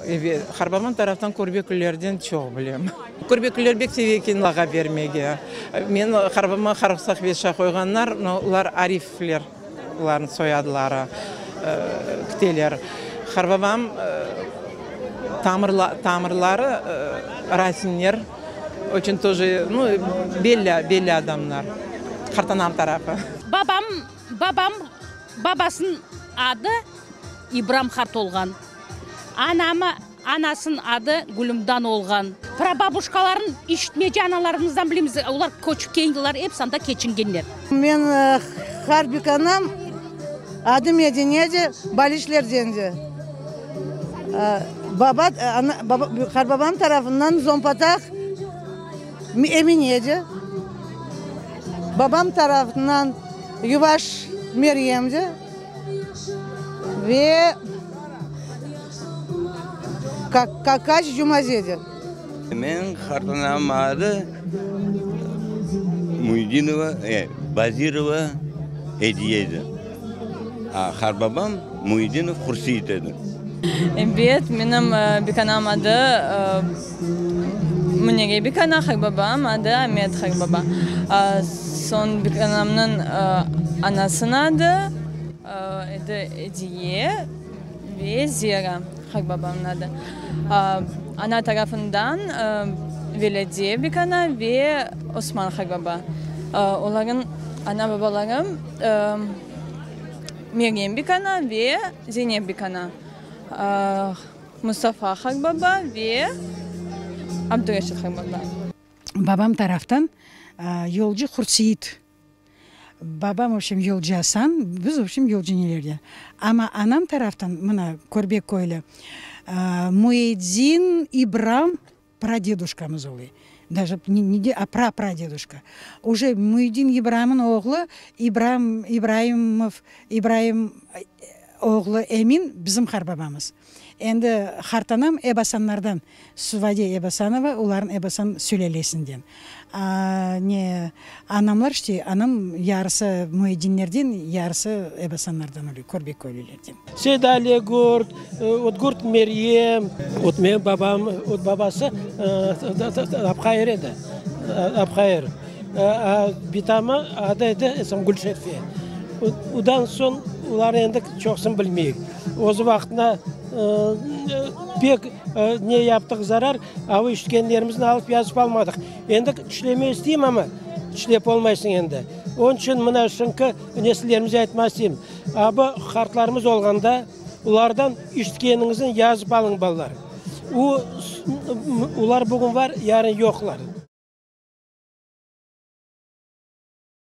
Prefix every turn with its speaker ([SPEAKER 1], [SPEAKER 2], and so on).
[SPEAKER 1] Ebet, qarbabam taraftan körbeküllerden çoq bilem. Körbeküller bek seve eken lağap bermege. Men qarbabama Qarğısaq Veşa qoyğanlar, no, olar Arifler, olarnıñ soyadları, kiteler. Qarbabam tamırları Rasinler, oçün toje, nu, belli, belli adamlar, qartanam tarafı.
[SPEAKER 2] Babam, babam, babasınıñ adı İbram qart olğan. Anamı, anasınıñ adı Gülümdan olğan. Prababuşkalarnıñ işitmece analarımızdan bilemiz, olar köçip keldiler, episi anda keçingenler.
[SPEAKER 3] Men qart büyükanam adı Medine de, Balişlerden de. Baba, ana, baba, qartbabam tarafından Zompataq Emine de, babam tarafından Yuvaş Meryem de. Ve Kakaç Cumazede.
[SPEAKER 4] Menim qartanam adı Muydinova, Bazirova Ediye edi. A qartbabam Muydinov Hursiyit edi.
[SPEAKER 5] Ebet, menim bikanam adı Münire bikana, qartbabam adı Amet qartbaba. Soñ bikanamnıñ anasınıñ adı edi Ediye ve Zera qartbabamnıñ adı. Ana tarafından Velâde bikana ve Osman qartbaba. Olarnıñ ana-babaları Meryem bikana ve Zeynep bikana, Mustafa qartbaba ve Abdureşit qartbaba.
[SPEAKER 6] Babam taraftan Yolcu Qurtseyit. Babam, vobşem, Yolcu Asan, biz, vobşem, Yolcu nelerden. Amma anam taraftan, mına, Körbek köylü, Müeddin İbram pradeduşkamız oluy. Daje ne de, a prapradeduşka. Uje Müeddin İbramnıñ oğlu İbram İbraimov, İbraim oğlu Emin bizim qarbabamız. Endi qartanam Ebasanlardan, Suvade Ebasanova, olarnıñ Ebasan sülâlesinden. A, ne, anamlar işte, anam yarısı Müeddinlerden, yarısı Ebasanlardan oluy, Körbek köylülerden.
[SPEAKER 7] Seydali Gurt, ot Gurt Meryem, ot menim babam, ot babası Abhayır edi, Abhayır. Bitamı adı edi Gülşerfe. Odan soñ olar endi çoqsun bilmeyik. Özü vaqtında pek ne yaptıq zarar, avu işitkenlerimizni alıp yazıp almadıq. Endi tüşlemey isteyim amma, tüşlep olmaysıñ endi. Onıñ içün mına şimdiki nesillerimize aytmaq isteyim, abu qartlarımız olğanda, olardan işitkeniñizni yazıp alıñ, balalar. O, olar bugün bar, yarın yoqlar.